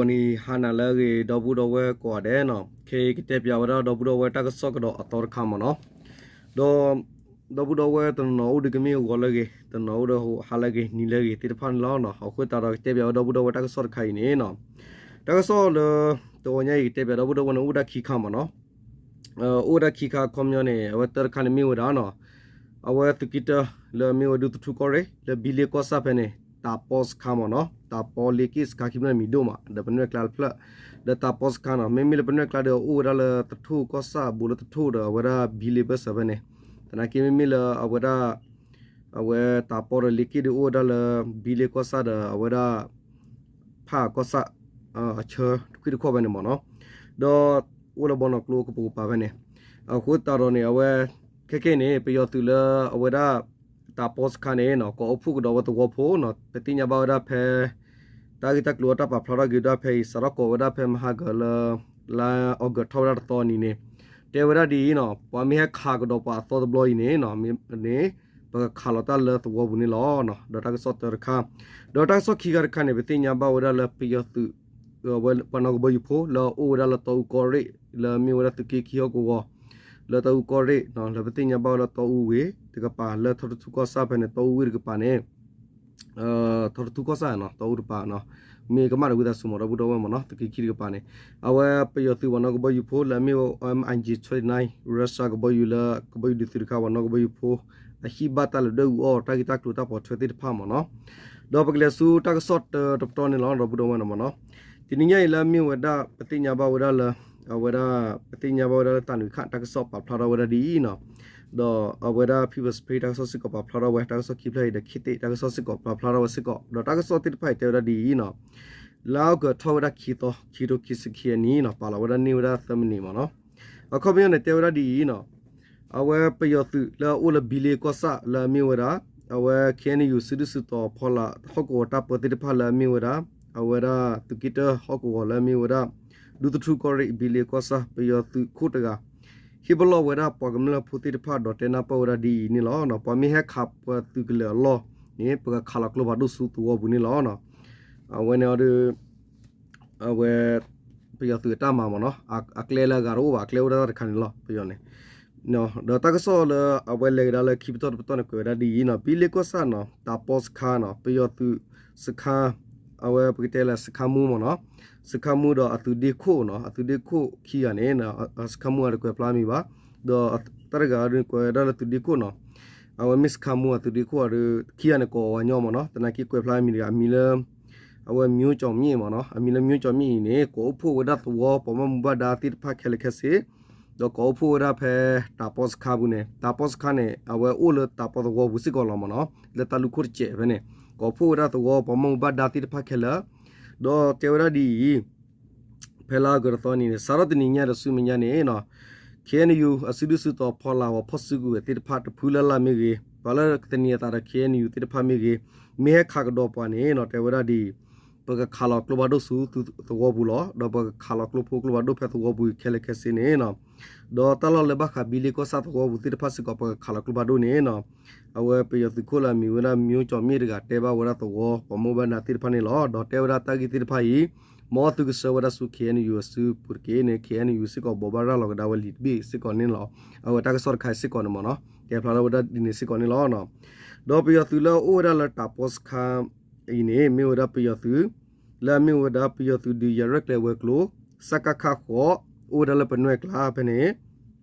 နံၤဟါနၤလၢအဂ့ၤ ဒီပုၢ်ဒီဝဲၢ်ကိးဂၤဒဲးနီၤ, ခဲအံၤကတဲပၠးဝဲဒၣ်ဒီပုၢ်ဒီဝဲၢ်တၢ်ကစီၣ်ကဒီးအသီတခါမ့ၢ်နီၤ, ဒီး ဒီပုၢ်ဒီဝဲၢ်တနီၤနီၤအိၣ်ဒီးကမ့ၢ်ဂီၤလၢအဂ့ၤ, တနီၤအိၣ်ဒီးဟါလၢအဂ့ၤ နံၤလၢအဂ့ၤသ့ၣ်တဖၣ်န့ၣ်လီၤ. အဃိသတးဒီးကတဲပၠးဝဲဒီပုၢ်ဒီဝဲၢ်တၢ်ကစီၣ်တခါအံၤန့ၣ်နီၤ, တၢ်ကစီၣ်လၢ တဂီၤညါအံၤကတဲပၠးဒီပုၢ်ဒီဝဲၢ်န့ၣ် အိၣ်ဝဲဒၣ်ခံခါမ့ၢ်နီၤ, အိၣ်ဝဲဒၣ်ခံခါ အခီပညီန့ၣ် အဝဲတၢ်တခါန့ၣ်မ့ၢ်ဝဲဒၣ်နီၤ, အဝဲသုးက့တၢ လၢအမ့ၢ်ဝဲဒၣ်ဒူသထူကီၢ်ရ့ၣ် လၢဘံလ့ကီၢ်ဆၣ်ဖဲန့ၣ် တၢ်ပီစခါမ့ၢ်နီၤ, တၢ်ပီလ့က့ၣ်စခါခံဖျၢၣ်မံၤဒိၣ်မး ဒီးပနွဲၣ်ကျါတဖျၢၣ်, ဒီးတၢ်ပီစခါနီၤ မ့မ့ၢ်လၢပနွဲၣ်ကျါဒီးအိၣ်ဝဲဒၣ်လၢသထူကီၢ်ဆၣ် ဘူးလၢသထူဒီးအဝဲဒၣ်ဘံလ့ဘၢၣ်စၢၤဖဲန့ၣ်, သနာ်က့မ့မ့ၢ်လၢအဝဲဒၣ် အဝဲတၢ်ပီဒီးလ့က့ၣ်ဒီးအိၣ်ဝဲဒၣ်လၢ ဘံလ့ကီၢ်ဆၣ်ဒီးအဝဲဒၣ် ဖးကီၢ်ဆၣ် အဆၢတခွံၣ်တခီၣ်ဖဲန့ၣ်မ့ၢ်နီၤ, ဒီးအိၣ်လၢဘီနီၢ်ကျိကပိာ်ကပၤဖဲန့ၣ်, အဃိသတးဒီးန့ၣ် အဝဲ ခဲကဲန့ၣ် ပယီၤသုးလၢအဝဲဒၣ် တၢ်ပီစခါန့ၣ်နီၤ ကိးအိၣ်ဖှိၣ်ကဒီးဝဲသဝီဖိနီၤ ပသ့ၣ်ညါဘၣ်ဝဲဒၣ်ဖဲ တၢ်ဂ့ၢ်တၢ်ကျိၤအတၢ်ပာ်ဖျါထီၣ်က့ၤဝဲဒၣ်ဖဲအံၤ စးထီၣ်ကိးဝဲဒၣ်ဖဲမဟါကၢၤလၢ လါအီကူးထီၣ်ဝဲဒၣ်တသီအနံၤန့ၣ်, တဲဝဲဒၣ်ဒ်အံၤနီၤ ပှၤမ့ၢ်ဟဲခးကဒီးပှၤအသီတဘျီအံၤန့ၣ် န့ၣ် ပကခးလီၤတၢ်လၢသဝီပူၤန့ၣ်လီၤ. ဒီးတၢ်ကစီၣ်တၢတခါ, ဒီးတၢ်ကစီၣ်ခံခါတခါန့ၣ် ပသ့ၣ်ညါဘၣ်ဝဲဒၣ်လၢပယီၤသုး ပှၤနီၣ်ကဘီယူၤဖိ လၢအအိၣ်ဝဲဒၣ်လၢတီအူကီၢ်ရ့ၣ် လၢအမ့ၢ်ဝဲဒၣ်သုးက့ခံဟီၣ်ကဝီၤ လၢတီအူကီၢ်ရ့ၣ် လၢပသ့ၣ်ညါဘၣ်ဝဲလၢတီအူဝ့ၢ်တကပၤ လၢထီတထူကီၢ်ဆၣ်ဖဲန့ၣ် တီအူဝ့ၢ်တကပၤန့ၣ် ထီတထူကီၢ်ဆၣ်နီၤ တီအူတကပၤနီၤ, မ့ၢ်ကမၣ်ဒီးဝံသးစူၤမ့ၢ်ဒီပုၢ်ဒီဝဲၢ်မ့ၢ်နီၤ သုးက့ခံတကပၤန့ၣ်, အဝဲပယီၤသုးပှၤနီၣ်ကဘီယူၤဖိလၢအမ့ၢ် MiG twenty-nine Russia ကဘီယူၤလၢကဘီယူၤဒုးသုးတခါ ပှၤနီၣ်ကဘီယူၤဖိ အဟံၣ်ဘၣ်တၢ်လၢဒွဲၣ်အူအီၣ် တၢ်ဂ့ၢ်တၢ်ကျိၤတၢ်ပိာ်ထွဲသ့ၣ်တဖၣ်မ့ၢ်နီၤ, ဒီးပကလဲၤဆူတၢ်ကစီၣ်တၢတပတီၢ်န့ၣ်လီၤ ဒီပုၢ်ဒီဝဲၢ်မ့ၢ်နီၤ, တနံၤညါအံၤလၢအမ့ၢ်ဝဲဒၣ် ပသ့ၣ်ညါဘၣ်ဝဲဒၣ်လၢ အဝဲဒၣ် ပသ့ၣ်ညါဘၣ်ဝဲဒၣ်လၢတၢ်နုၤခး တၢ်ကစီၣ်ပာ်ဖျါထီၣ်ဝဲဒၣ်ဒ်အံၤနီၤ, ဒီးအဝဲဒၣ် People's Spring တၢ်ကစီၣ်စ့ၢ်ကီးပာ်ဖျါထီၣ်ဝဲ တၢ်ကစီၣ်ခံဖျၢၣ်အံၤဒီး ခေတ်သစ် တၢ်ကစီၣ်စ့ၢ်ကီးပာ်ဖျါထီၣ်ဝဲစ့ၢ်ကီး ဒီးတၢ်ကစီၣ်သ့ၣ်တဖၣ်အံၤတဲဝဲဒၣ်ဒ်အံၤနီၤ, လါအီကူးထီၣ်ဝဲဒၣ်ခံသီ ခံကထိခံဆံခံအနံၤနီၤ ပာ်လီၤဝဲဒၣ်န့ၢ်ဝဲဒၣ်သၢမံးနံးမ့ၢ်နီၤ, အခီပညီန့ၣ် တဲဝဲဒၣ်ဒ်အံၤနီၤ, အဝဲပယီၤသုးလၢအအိၣ်လၢဘံလ့ကီၢ်ဆၣ်လၢအမ့ၢ်ဝဲဒၣ် အဝဲ KNU စုဒုၣ်စုတီၤဖီလာ်ဟီၣ်ကဝီၤတၢ်ပၢသ့ၣ်တဖၣ်လၢအမ့ၢ်ဝဲဒၣ် အဝဲဒၣ်သုးက့တၢဟီၣ်ကဝီၤလၢအမ့ၢ်ဝဲဒၣ် ဒူသထူကီၢ်ရ့ၣ် ဘံလ့ကီၢ်ဆၣ် ပယီၤသုးခိၣ်တဂၤ ဟ့ၣ်ပလီၢ်ဝဲဒၣ်ပှၤကမျၢၢ်ဖိသ့ၣ်တဖၣ်ဒီးတဲနၢ်ပၢၢ်ဝဲဒၣ်ဒ်အံၤန့ၣ်လီၤ. ပှၤမ့ၢ်ဟဲခးပှၤသုးကလၢၤအလီၢ်န့ၣ် ပကခးလီၤကျိဖးဒိၣ်ဆူသဝီပူၤန့ၣ်လီၤ. အဝဲန့ၣ်အီၤဒီး အဝဲ ပယီၤသုးအတၢ်မၤမ့ၢ်နီၤ အကျဲလၢအဂၤတအိၣ်ဘၣ် အကျဲအိၣ်ဒၣ်တၢ်တခါန့ၣ်လီၤ ပယီၤန့ၣ် ဒီးတၢ်ကစီၣ်လၢအဝဲလဲၤကဒါလၢခံပတီၢ်တပတီၢ်န့ၣ် ကွဲးဝဲဒၣ်ဒ်အံၤနီၤ ဘံလ့ကီၢ်ဆၣ်နီၤ တၢ်ပီစခါနီၤ ပယီၤသုးစခါ အဝဲပကတဲလၢစခါမူမ့ၢ်နီၤ စခါမူဒီးအသုးဒ့ခိၣ်နီၤ အသုးဒ့ခိၣ်ခံဂၤန့ၣ် စခါမူအတကွဲးဖျါမံၤဘၣ် ဒီးတၢ်တဂၤဒီးကွဲးဝဲဒၣ်လၢသုးဒ့ခိၣ်နီၤ အဝဲမ့ၢ်စခါမူအသုးဒ့ခိၣ်အီၤဒီး ခံဂၤန့ၣ်ကိးဝဲညီမ့ၢ်နီၤ သနာ်က့ကွဲးဖျါမံၤတဂၤ အမံၤလၢ အဝဲ မျိုးကျော်မြင့် မ့ၢ်နီၤ အမံၤလၢ မျိုးကျော်မြင့် အံၤန့ၣ် ကိးအိၣ်ဖှိၣ်ဝဲဒၣ်သဝီပှၤဘၣ်မူဘၣ်ဒါသ့ၣ်တဖၣ်ခဲလၢာ်ခဲဆ့ ဒီးကိးအိၣ်ဖှိၣ်ဝဲဒၣ်ဖဲတၢ်ပီစခါပူၤန့ၣ် တၢ်ပီစခါန့ၣ် အဝဲအိၣ်လၢတၢ်ပီသဝီပူၤစ့ၢ်ကီးလီၤမ့ၢ်နီၤ လၢတၢ်လူၢ်ခိၣ်တစဲးဖဲန့ၣ် ကိးအိၣ်ဖှိၣ်ဝဲဒၣ်သဝီပှၤဘၣ်မူဘၣ်ဒါသ့ၣ်တဖၣ်ခဲလၢာ် ဒီးတဲဝဲဒၣ်ဒ်အံၤ ဖဲလါအီကူးတသီနံၤန့ၣ် စးထီၣ်တနံၤညါဒီးဆူမဲာ်ညါန့ၣ်နီၤ KNU အစုဒုၣ်စုတီၤဖီလာ်ဝဲဖီၣ်စုကဝဲၤသ့ၣ်တဖၣ်တဖုလၢ်လၢ်မ့ၢ်ဂ့ၤ ပှၤလၢကသန့ၤအသးဒီး KNU သ့ၣ်တဖၣ်မ့ၢ်ဂ့ၤ မ့ၢ်ဟဲခးကဒီးပှၤန့ၣ်နီၤ တဲဝဲဒၣ်ဒ်အံၤ ပကခးလီၤကျိဖးဒိၣ်ဆူသဝီပူၤလီၤ ဒီးပကခးလီၤကျိဖိကျိဖးဒိၣ်ဖဲသဝီပူၤခဲလၢာ်ခဲဆ့န့ၣ်နီၤ ဒီးတၢ်လီၢ်လၢဘၣ်ဃးဘံလ့ကီၢ်ဆၣ်သဝီပူၤသ့ၣ်တဖၣ်စ့ၢ်ကီး ပကခးလီၤကျိဖးဒိၣ်န့ၣ်နီၤ အဝဲပယီၤသုးခိၣ်လၢအမံၤဝဲဒၣ် မျိုးကျော်မြင့် တဂၤ တဲဘၣ်ဝဲဒၣ်သဝီပှၤဘၣ်မူဘၣ်ဒါသ့ၣ်တဖၣ်န့ၣ်လီၤ. ဒီးတဲဝဲဒၣ်တၢ်ဂ့ၢ်သ့ၣ်တဖၣ်အံၤ မ်သုကဆှၢဝဲဒၣ်ဆူ KNU အစုပူၤတက့ၢ်န့ၣ် KNU စ့ၢ်ကီးဘိးဘၣ်ရၤလီၤကဒါဝဲလံာ်တဘ့ၣ်စ့ၢ်ကီးန့ၣ်လီၤ. အဝဲတၢ်ကစီၣ်တခါအံၤစ့ၢ်ကီးန့ၣ်မ့ၢ်နီၤ တဲဖျါထီၣ်ဝဲဒၣ်ဒ်န့ၣ်စ့ၢ်ကီးန့ၣ်လီၤ. ဒီးပယီၤသုးလၢအအိၣ်ဝဲဒၣ်လၢတၢ်ပီစခါအံၤန့ၣ် မ့ၢ်ဝဲဒၣ်ပယီၤသုး လၢအမ့ၢ်ဝဲဒၣ်ပယီၤသုးဒုးယၤရဲၣ်ကျဲၤဝဲၤကျိၤ စကခ ဃိး အိၣ်ဝဲဒၣ်လၢပနွဲၣ်ကျါဖဲန့ၣ်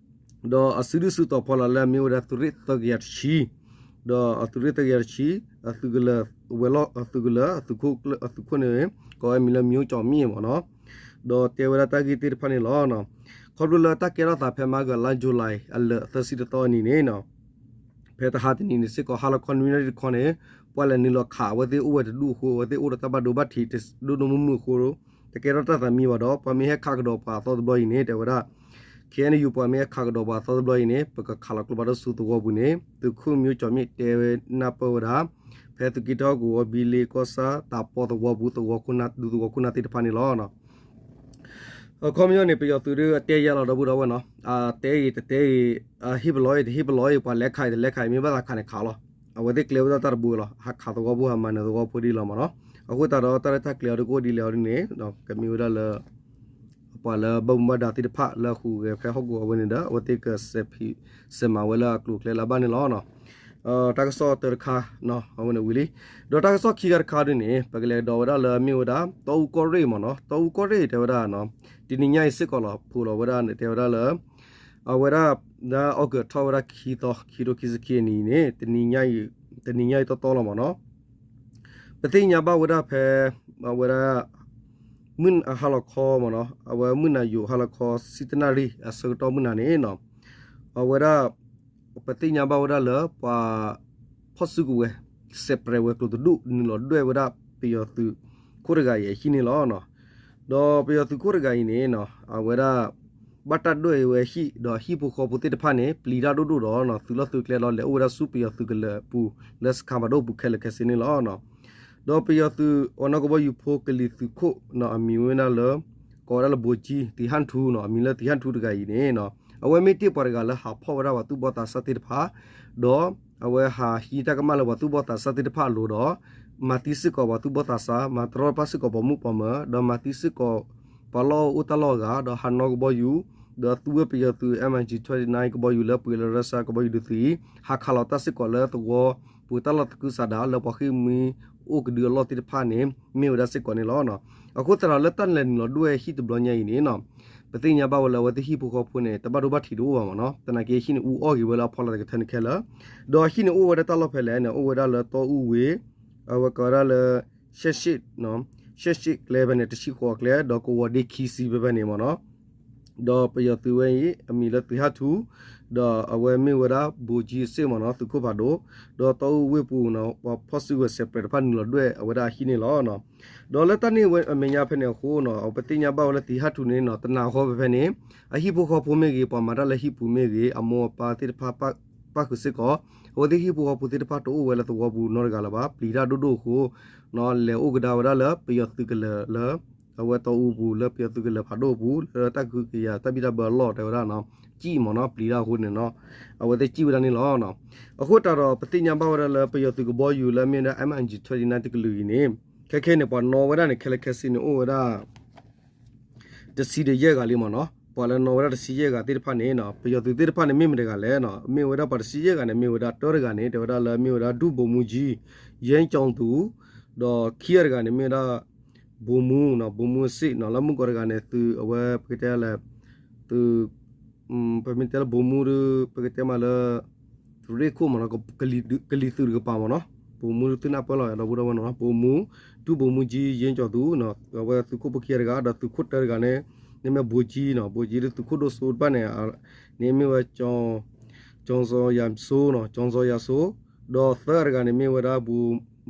ဒီးအစုဒုၣ်စုတီၤဖီလာ်လၢအမ့ၢ်ဝဲဒၣ်သုးရ့ၣ်သၢကယၤတဆံ ဒီးအသုးရ့ၣ်သၢကယၤတဆံ အသုးကလၢၤ ဝဲၤလီၢ်အသုးကလၢၤ အသုးခိၣ်န့ၣ် ကိးဝဲမံၤလၢ မျိုးကျော်မြင့် မ့ၢ်နီၤ ဒီးတဲဝဲဒၣ်တၢ်ဂ့ၢ်သ့ၣ်တဖၣ်န့ၣ်လီၤ. ခီဖျိလၢတၢ်ကဲထီၣ်သးဖဲမဟါဂီၤလါ July အလၢာ်သၢဆံတသီအနံၤန့ၣ် ဖဲတဟါတနံၤန့ၣ်စ့ၢ်ကီး ဟါလီၤခီနွံနၣ်ရံၣ်တခီန့ၣ် ပှၤလဲၤနုာ်လီၤခးအဝဲသ့ၣ်အိၣ်ဝဲတဒူၣ်အဃိ အဝဲသ့ၣ်အိၣ်ဒီးတၢ်ဘၣ်ဒိဘၣ်ထံး တဒိၣ်ဒိၣ်မုၢ်မုၢ်အဃိ တကဲထီၣ်တၢ်သးမံဘၣ်ဒီး ပှၤမ့ၢ်ဟဲခးကဒီးပှၤအသီတဘျီအံၤန့ၣ် တဲဝဲဒၣ် KNU ပှၤမ့ၢ်ဟဲခးကဒီးပှၤအသီတဘျီအံၤန့ၣ် ပကခးလီၤကျိဖးဒိၣ်ဆူသဝီပူၤန့ၣ် သုးခိၣ် မျိုးကျော်မြင့် တဲဝဲနၢ်ပၢၢ်ဝဲဒၣ် ဖဲသုးက့တၢဟီၣ်ကဝီၤ ဘံလ့ကီၢ်ဆၣ် တၢ်ပီသဝီပူၤ သဝီခိၣ်နၢ် ဒူသဝီခိၣ်နၢ်သ့ၣ်တဖၣ်န့ၣ်လီၤ. အခီပညီန့ၣ် ပယီၤသုးဒုးအတဲယၤလီၤ ဒီပုၢ်ဒီဝဲၢ်နီၤ အတဲအံၤတတဲအံၤ အဟ့ၣ်ပလီၢ်အံၤတဟ့ၣ်ပလီၢ်အံၤ ပှၤလဲၤခးအံၤတလဲၤခးအံၤ မ့ၢ်ဘၣ်သးခးန့ၣ်ခးလီၤ. အဝဲသ့ၣ်ကျဲဝဲဒၣ်တၢ်တဘိလီၤ ဟးခးသဝီဖိဟးမၤနၢၤသဝီဖိဒ်လီၤမ့ၢ်နီၤ. အဃိသတးဒီးတၢ်ရဲၣ်တၢ်ကျဲၤအီၤဒ်ကအိၣ်ဒ်လဲၣ်အီၤဒ်န့ၣ် ကမ့ၢ်ဝဲဒၣ်လၢ ပှၤလၢဘၣ်မူဘၣ်ဒါသ့ၣ်တဖၣ်လၢအဟူးဂဲၤဖဲဟီၣ်ကဝီၤဝဲန့ၣ်ဒီး အဝဲသ့ၣ်က စဲးမၤဝဲလၢအကျိၤအကျဲလၢအဘၣ်န့ၣ်လီၤ. တၢ်ကစီၣ်တၢတခါ အဝဲန့ၣ်ဝံၤလံ. ဒီးတၢ်ကစီၣ်ခံခါတခါဒ်န့ၣ် ပကလဲၤကဒီးဝဲဒၣ်လၢမ့ၢ်ဝဲဒၣ် တီအူကီၢ်ရ့ၣ်မ့ၢ်နီၤ, တီအူကီၢ်ရ့ၣ်တဲဝဲဒၣ် တနံၤညါအံၤစ့ၢ်ကီးလီၤ ဖိးလီၤဝဲဒၣ်န့ၣ် တဲဝဲဒၣ်လၢ အဝဲဒၣ် လၢ August ထီၣ်ဝဲဒၣ်ခံသီ ခံထိခံဆံခံအနံၤန့ၣ် တနံၤညါအံၤတီတီလီၤမ့ၢ်နီၤ ပသ့ၣ်ညါဘၣ်ဝဲဒၣ်ဖဲ အဝဲဒၣ် မုၢ်နၤဟါလီၤခီမ့ၢ်နီၤ, အဝဲမုၢ်နၤယိၤဟါလီၤခီ ဆံတနၣ်ရံၣ်အဆၢကတီၢ်မုၢ်နၤန့ၣ်နီၤ, အဝဲဒၣ် ပသ့ၣ်ညါဘၣ်ဝဲဒၣ်လၢပှၤ ဖီၣ်စုကဝဲၤ စဲးပြဲးဝဲၤကျိၤတဒူၣ် နုာ်လီၤဒွဲၣ်ဝဲဒၣ်ပယီၤသုးခိၣ်တဂၤအံၤအဟံၣ်န့ၣ်လီၤ. ဒီးပယီၤသုးခိၣ်တဂၤအံၤန့ၣ် အဝဲဒၣ် ဘၣ်တၢ်ဒွဲၣ်ဝဲဟံၣ် ဒီးဟံၣ်ဖိဃီဖိသ့ၣ်တဖၣ်န့ၣ် ပျံၤတၢ်ဒိၣ်ဒိၣ်ဒီး သုးလီၢ်သုးကျဲဒီးလဲၤအိၣ်ဝဲဒၣ်ဆူပယီၤသုးကလၢၤပူၤ လၢစခါဖးဒိၣ်ပူၤခဲလၢာ်ခဲဆ့န့ၣ်လီၤ. ဒီးပယီၤသုးအနီၢ်ကဘီယူၤဖိကလံၤသုးခိၣ် အမံၤဝဲဒၣ်လၢ ကိးဝဲဒၣ်လၢ ဗိုလ်ကြီး သီဟထူ နီၤ, အမံၤလၢ သီဟထူ တဂၤအံၤန့ၣ် အဝဲမ့ၢ်တ့ၢ်ပှၤတဂၤလၢဟးဖီၣ်ဝဲဒၣ်ပှၤသူၣ်ဘီၣ်သးစၢ်သ့ၣ်တဖၣ် ဒီးအဝဲဟးဟံးတၢ်ကမၣ်လၢပှၤသူၣ်ဘီၣ်သးစၢ်သ့ၣ်တဖၣ်အလိၤဒီး မၤသံစ့ၢ်ကီးပှၤသူၣ်ဘီၣ်သးစၢ်, မၤတရီတပါစ့ၢ်ကီးပိာ်မုၣ်ပိာ်မၢၤ, ဒီးမၤသံစ့ၢ်ကီး ပှၤလီၢ်အိၣ်တၢ်လီၢ်အဂၤ, ဒီးဟးနီၣ်ကဘီယူၤ, ဒီးသူဝဲပယီၤသုး MiG twenty-nine ကဘီယူၤလၢပှ့ၤလၢ Russia ကဘီယူၤဒုးသံ, ဟးခးလီၤတၢ်စ့ၢ်ကီးလၢသဝီပူၤတၢ်လီၢ်သကုၤဆးဒး လၢပှၤဃ့ၢ်မှံအိၣ်ကဒုအလီၢ်သ့ၣ်တဖၣ်န့ၣ် မ့ၢ်ဝဲဒၣ်စ့ၢ်ကီးန့ၣ်လီၤ. အဃိသတးဒီးလၢတၢ်လဲၤနုာ်လီၤဒွဲၣ်ဟံၣ်တဘျီညါအံၤန့ၣ် ပသ့ၣ်ညါဘၣ်ဝဲလၢအဝဲသ့ၣ်ဟံၣ်ဖိဃီဖိန့ၣ် တဘၣ်ဒိဘၣ်ထံးတအိၣ်ဘၣ်မ့ၢ်နီၤ, သနာ်က့ဟံၣ်န့ၣ်အူအီၣ်က့ၤဝဲလၢအဖီလာ်တကထၢန့ၣ်ခဲလၢာ်, ဒီးဟံၣ်န့ၣ်အိၣ်ဝဲဒၣ်တၢ်လီၢ်ဖဲလဲၣ်န့ၣ် အိၣ်ဝဲဒၣ်လၢတီအူဝ့ၢ်, အဝဲကိးဝဲဒၣ်လၢ ရှဲၣ်ရှ့ၣ် ရှဲၣ်ရှ့ၣ်ကျဲဖဲန့ၣ် တဆံဃိးကျဲ ဒီးကဝီၤဒ့ခံဆံဖဲဖဲန့ၣ်မ့ၢ်နီၤ ဒီးပယီၤသုးဝဲအံၤ အမံၤလၢ သီဟထူ ဒီးအဝဲမ့ၢ်ဝဲဒၣ် ဗိုလ်ကြီး အစ့ၣ်မ့ၢ်နီၤ သုးခိၣ်ဖးဒိၣ်, ဒီးတီအူဝ့ၢ်ပူၤနီၤ ပှၤဖီၣ်စုကဝဲၤစဲးပြဲးတဖၣ်နုာ်လီၤဒွဲၣ်အဝဲဒၣ်အဟံၣ်န့ၣ်လီၤ. ဒီးလၢတၢ်န့ၣ်ဝဲအမဲာ်ညါဖဲန့ၣ်အဃိနီၤ ပသ့ၣ်ညါဘၣ်ဝဲလၢ သီဟထူ န့ၣ်နီၤ တနၤဃီဖဲဖဲန့ၣ် အဟံၣ်ဖိဃီဖိမ့ၢ်ဂ့ၤ ပှၤမၤတၢ်လၢဟံၣ်ပူၤမ့ၢ်ဂ့ၤ အမိၢ်အပၢ်သ့ၣ်တဖၣ် ပၣ်ဃုာ်စ့ၢ်ကီး, အဝဲသ့ၣ်ဟံၣ်ဖိဃီဖိသ့ၣ်တဖၣ်တအိၣ်ဝဲလၢသဝီပူၤနီတဂၤလၢၤဘၣ်, ပျံၤတၢ်ဒိၣ်ဒိၣ်အဃိ လဲၤအိၣ်ကဒါဝဲဒၣ်လၢပယီၤသုးကလၢၤလၢ အဝဲတီအူပူၤလၢပယီၤသုးကလၢၤဖးဒိၣ်အပူၤ လၢတၢ်ကဟုကယာ်တၢ်ဘံၣ်တၢ်ဘၢအလီၢ်တဲဝဲဒၣ်နီၤ စံၣ်မ့ၢ်နီၤ ပျံၤတၢ်အဃိန့ၣ်နီၤ အဝဲသ့ၣ်စံၣ်ဝဲဒၣ်န့ၣ်လီၤ. အဃိသတးဒီး ပသ့ၣ်ညါဘၣ်ဝဲဒၣ်လၢပယီၤသုးကဘီယူၤလၢအမ့ၢ်ဝဲဒၣ် MiG twenty-nine တကလုာ်အံၤန့ၣ် ခဲခဲန့ၣ် ပှၤနီၣ်ဝဲဒၣ်န့ၣ် ခဲလၢာ်ခဲဆ့န့ၣ် အိၣ်ဝဲဒၣ် တဆံဒီးယဲၢ်ဂၤလံမ့ၢ်နီၤ, ပှၤလၢနီၣ်ဝဲဒၣ်တဆံယဲၢ်ဂၤသ့ၣ်တဖၣ်န့ၣ် ပယီၤသုးသ့ၣ်တဖၣ်န့ၣ် မ့ၢ်မတၤတဂၤလဲၣ်နီၤ, မ့ၢ်ဝဲဒၣ်ပှၤတဆံယဲၢ်ဂၤန့ၣ် မ့ၢ်ဝဲဒၣ်တၢတဂၤန့ၣ် တဲဝဲဒၣ်လၢမ့ၢ်ဝဲဒၣ် ဒုဗိုလ်မှူးကြီး ရဲကျော်သူ, ဒီးခံဂၤတဂၤန့ၣ် မ့ၢ်ဝဲဒၣ် ဗိုလ်မှူးနီၤ ဗိုလ်မှူး အစ့ၣ်နီၤ လၢမုၢ်ကီၢ်တဂၤန့ၣ် သုးအဝဲ ပကတဲလဲၣ် သုး ပမ့ၢ်တဲလၢ ဗိုလ်မှူး ဒီး ပကတဲမးလၢ သုးရ့ၣ်ခိၣ်မ့ၢ်နီၤ ကလံၤသုးတကပၤမ့ၢ်နီၤ, ဗိုလ်မှူး သုနၢ်ပၢၢ်လီၤ ဒီပုၢ်ဒီဝဲၢ်နီၤ ဗိုလ်မှူး ဒုဗိုလ်မှူးကြီး ရဲကျော်သူနီၤ အဝဲသုးခိၣ်ဖိခံဂၤတဂၤ ဒီးသုးခိၣ်တၢတဂၤန့ၣ် န့ၣ်မ့ၢ် ဗိုလ်ကြီးနီၤ ဗိုလ်ကြီး ဒီးသုးခိၣ်ဒိၣ်စိတဖၣ်န့ၣ် န့ၣ်မ့ၢ်ဝဲ ကျော်ဇော်စိုးနီၤ ကျော်ဇော်စိုး, ဒီးသၢဂၤတဂၤန့ၣ်မ့ၢ်ဝဲဒၣ်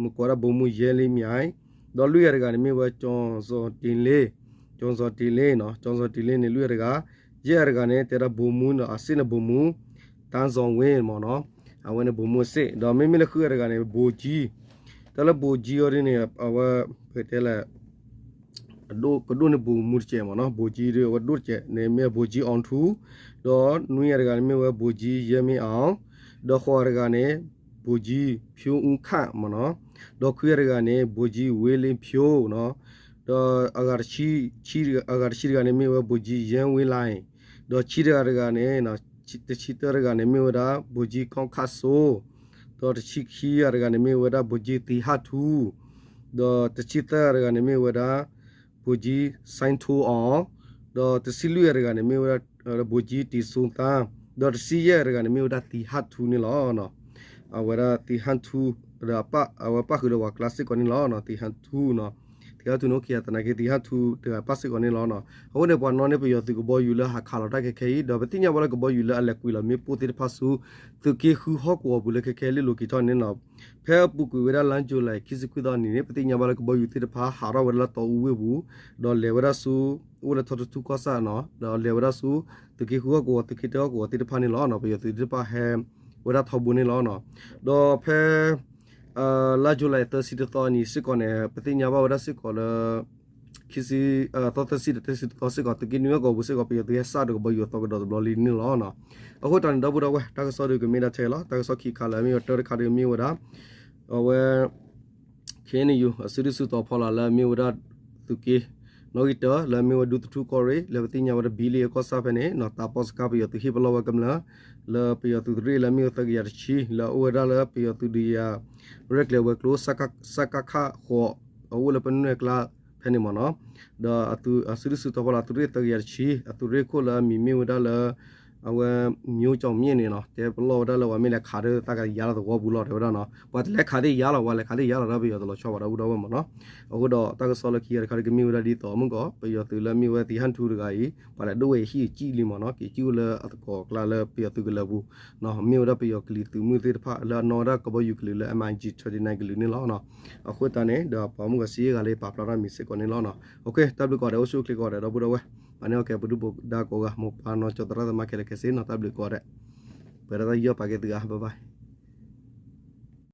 မ့ၢ်ကိးဝဲဒၣ် ဗိုလ်မှူး ရဲလင်းမြိုင်, ဒီးလွံၢ်ဂၤတဂၤန့ၣ်မ့ၢ်ဝဲ ကျော်ဇော်တင်လင်း, ကျော်ဇော်တင်လင်းနီၤ ကျော်ဇော်တင်လင်း န့ၣ် လွံၢ်ဂၤတဂၤ, ယဲၢ်ဂၤတဂၤန့ၣ် တဲဒၣ် ဗိုလ်မှူးနီၤ အစ့ၣ်န့ၣ် ဗိုလ်မှူး တန်းဇော်ဝင်းမ့ၢ်နီၤ, အဝဲန့ၣ် ဗိုလ်မှူး အစ့ၣ်, ဒီးမ့မ့ၢ်လၢဃုဂၤတဂၤန့ၣ် ဗိုလ်ကြီး, တၢ်လၢ ဗိုလ်ကြီး အီၤဒ်န့ၣ် အဝဲ ပကတဲလဲၣ် ကဒိၣ်န့ၢ် ဗိုလ်မှူး တစဲးမ့ၢ်နီၤ, ဗိုလ်ကြီး ဒီးအဝဲဒိၣ်တစဲးန့ၣ်မ့ၢ် ဗိုလ်ကြီး အောင်ထူ, ဒီးနွံဂၤတဂၤန့ၣ်မ့ၢ်ဝဲ ဗိုလ်ကြီး ရဲမင်းအောင်, ဒီးဃိးဂၤတဂၤန့ၣ် ဗိုလ်ကြီး ဖြိုးဦးခန့် မ့ၢ်နီၤ, ဒီးခွံဂၤတဂၤန့ၣ် ဗိုလ်ကြီး ဝေလင်းဖြိုးနီၤ, ဒီးအဂၤတဆံ အဂၤတဆံတဂၤန့ၣ်မ့ၢ်ဝဲ ဗိုလ်ကြီး ရဲဝင်းလှိုင်, ဒီးဆံတဂၤတဂၤန့ၣ် တဆံတၢတဂၤန့ၣ်မ့ၢ်ဝဲဒၣ် ဗိုလ်ကြီး ကောင်းခတ်စိုး, ဒီးတဆံခံဂၤတဂၤန့ၣ်မ့ၢ်ဝဲဒၣ် ဗိုလ်ကြီး သီဟထူ, ဒီးတဆံသၢဂၤတဂၤန့ၣ်မ့ၢ်ဝဲဒၣ် ဗိုလ်ကြီး စိုင်းထွန်းအောင်, ဒီးတဆံလွံၢ်ဂၤတဂၤန့ၣ်မ့ၢ်ဝဲဒၣ် ဗိုလ်ကြီး တင်စိုးသန်း, ဒီးတဆံယဲၢ်ဂၤတဂၤန့ၣ်မ့ၢ်ဝဲဒၣ် သီဟထူန့ၣ်လီၤ. အဝဲဒၣ် သီဟထူ ဒီးအဝဲပၣ်ဃုာ်ဒီးပှၤကျါစ့ၢ်ကီးန့ၣ်လီၤ. သီဟထူနီၤ, သီဟထူန့ၣ် အိၣ်ခံဂၤသနာ်က့ သီဟထူတဂၤပၣ်စ့ၢ်ကီးန့ၣ်လီၤ. အဃိန့ၣ် ပှၤနီၣ်န့ၢ်ပယီၤသုးကဘီယူၤလၢဟးခးလီၤတၢ်ခဲခဲအံၤ ဒီးပသ့ၣ်ညါဘၣ်လၢကဘီယူၤလၢအလဲၤကွံာ်လီၤမ့ၣ်ပိၢ်သ့ၣ်တဖၣ်ဆူ သုးက့ဃုဟီၣ်ကဝီၤပူၤလၢခဲခဲလ့ၣ်လိၤက့ၤထီၣ်န့ၣ်နီၤ, ဖဲအပူၤကွံာ်ဝဲဒၣ်လါယူၤလံ ခံဆံခွံသီအနံၤန့ၣ် ပသ့ၣ်ညါဘၣ်လၢကဘီယူၤသ့ၣ်တဖၣ်ဟးထီၣ်ဝဲဒၣ်လၢတီအူဝ့ၢ်ပူၤ, ဒီးလဲၤဝဲဒၣ်ဆူ အိၣ်လၢထီထီထူကီၢ်ဆၣ်နီၤ, ဒီးလဲၤဝဲဒၣ်ဆူ သုးက့ဃုဟီၣ်ကဝီၤ သုးက့တၢဟီၣ်ကဝီၤသ့ၣ်တဖၣ်န့ၣ်လီၤ. ပယီၤသုးသ့ၣ်တဖၣ်ဟဲဝဲဒၣ်ထီဘိန့ၣ်လီၤ. ဒီးဖဲ လါယူၤလံ သၢဆံတသီအနံၤစ့ၢ်ကီးန့ၣ် ပသ့ၣ်ညါဘၣ်ဝဲဒၣ်စ့ၢ်ကီးလၢ ခံဆံ သီသၢဆံဒီးသၢဆံတသီစ့ၢ်ကီး သုးက့နွံဟီၣ်ကဝီၤပူၤစ့ၢ်ကီး ပယီၤသုးဟဲစးဒီးကဘီယူၤအသီကဒီးတဘျီလံန့ၣ်လီၤ. အဃိတၢ်န့ၣ် ဒီပုၢ်ဒီဝဲၢ် တၢ်ကစီၣ်ဒုးကမ့ၢ်ဒၣ်ထဲလီၤ. တၢ်ကစီၣ်ခံခါလၢအမ့ၢ်ဝဲတၢတခါဒုးကမ့ၢ်ဝဲဒၣ် အဝဲ ကဲန့ၣ်ယိၤ အစုဒုၣ်စုတီၤဖီလာ်လၢအမ့ၢ်ဝဲဒၣ်သုးက့ နီၣ်ဂံၢ်တၢ လၢအမ့ၢ်ဝဲဒူသထူကီၢ်ရ့ၣ် လၢပသ့ၣ်ညါဝဲဒၣ်ဘံလ့ၣ်အကီၢ်ဆၣ်ဖဲန့ၣ် တၢ်ပီၣ်စကါပယီၤသုးဟ့ၣ်ပလီၢ်ဝဲကမျၢၢ် လၢပယီၤသုးတရ့ၣ်လၢအမ့ၢ်ဝဲသၢကယၤတဆံ လၢအအိၣ်ဝဲဒၣ်လၢပယီၤသုးဒုးယၤ ရဲၣ်ကျဲၤဝဲၤကျိၤ စကခ ဃိး အအိၣ်လၢပနွဲၢ်ကျါဖဲန့ၣ်မ့ၢ်နီၤ ဒီးအစုဒုၣ်စုတီၤဖီလာ်သုးရ့ၣ်သၢကယၤတဆံ အသုးရ့ၣ်ခိၣ်လၢအမံၤမ့ၢ်ဝဲဒၣ်လၢ အဝဲ မျိုးကျော်မြင့်န့ၣ်နီၤ တဲပလီၢ်ဝဲဒၣ်လၢပှၤမ့ၢ်လဲၤခးဒီးတၢ်ကယါလီၤသဝီပူၤလီၤ တဲဝဲဒၣ်နီၤ ပှၤတလဲၤခးသ့ၣ်ယါလီၤ ပှၤလဲၤခးသ့ၣ်ယါလီၤဒီးပယီၤတလီၤဆီဘၣ်ဒီးအိၣ်ဒီးဝဲမ့ၢ်နီၤ အဃိဒီးတၢ်ကစီၣ်လၢခံဂၤတခါဒီးကမ့ၢ်ဝဲဒၣ်ဒ်သိးမုၢ်ကီး ပယီၤသုးလၢအမ့ၢ်ဝဲသံဟၣ်ထူတဂၤအံၤ ပှၤလဲၤဒိၣ်ဝဲအဟံၣ်အကံၣ်လံမ့ၢ်နီၤ က့ၤကံၣ်အိၣ်လၢအသကိးကျါလၢပယီၤသုးကလၢၤပူၤ မ့ၢ်ဝဲဒၣ်ပယီၤကလုာ်သုးမုၢ်သ့ၣ်တဖၣ်လၢအနီၣ်ဝဲဒၣ်ကဘီယူၤကလုာ်လၢ MiG twenty-nine ကလုာ်န့ၣ်လီၤ. အဃိသတးန့ၣ် ဒီးပှၤမုၢ်ကီးစ့ဂၤလၢပာ်ဖျါထီၣ်မံၤစ့ၢ်ကီးန့ၣ်လီၤ. တၢ်ဘျုးကိးဂၤဒဲး အိၣ်ဆူၣ်အိၣ်ချ့ကိးဂၤဒဲးဒီပုၢ်ဒီဝဲၢ် ပှၤန့ၢ်အီၣ်ကဲပဒုၣ်ပဒါကိးဂၤ မိၢ်ပၢ်နီၢ်ကၠီသရၣ်သမါခဲလၢာ်ခဲဆ့နီၤ တၢ်ဘျုးကိးဂၤဒဲး ပှဲၤဒီးတၢ်ယီၢ်ပာ်ကဲသုဂၤ bye bye.